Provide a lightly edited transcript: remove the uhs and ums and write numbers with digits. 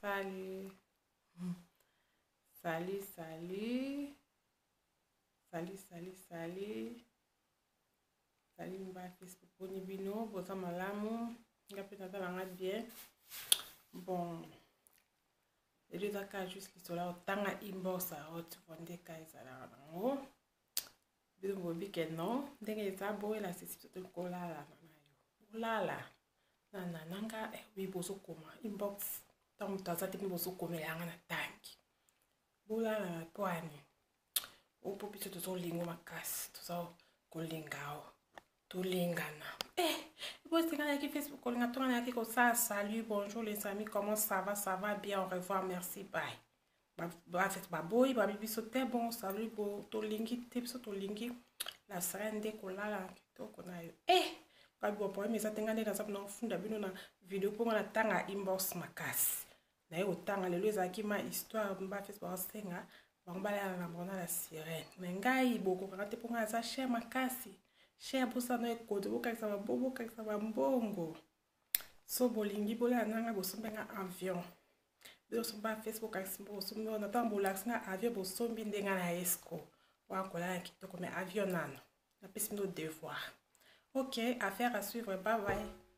Salut. Salut, salut. Salut, salut, salut. Salut mba Facebook boni bino boza malamu nga mpe naza nanga bien bon lelo eza kaka juste lisolo ya kotanga inbox ya hot nde ka ezalaka nango bino boyebi ke non ndenge eza boye na sisi biso tokolala na yo bolala na na nanga eh, wi bozokoma inbox ntango moto aza te bino bozokomela yanga na tangi bolala na pwani opo biso tozolingo makasi toza kolinga o tolingana eh bosinga nayaki facebook kolinga tonga nayaki kosala salut bonjour les amis comment ça va ça va bien au revoir merci bye bafete baboyi babi biso te bon salut bo tolingi te biso tolingi la sirene nde kolala kitoko na yo eh babi bo problème eza te ngai nde naza mpona kofunda bino na video mpo nga natanga inbox makasi naye kotanga lelo ezalaki ma histoire bafete baosenga bango balala na bango na la sirene me ngai bokokaka te mpo ngai aza cher makasi cher bosana ekoti bokangisa bokangisa bambongo so bolingi bolala na ngai bosombi nga avion bino osomba facebook kasi bosombi wana ntango bolakisi nga avion bosombi nde nga na esco wana kolala kitoko mais avion nano napesi bino devoir. Ok, affaire à suivre, bye bye.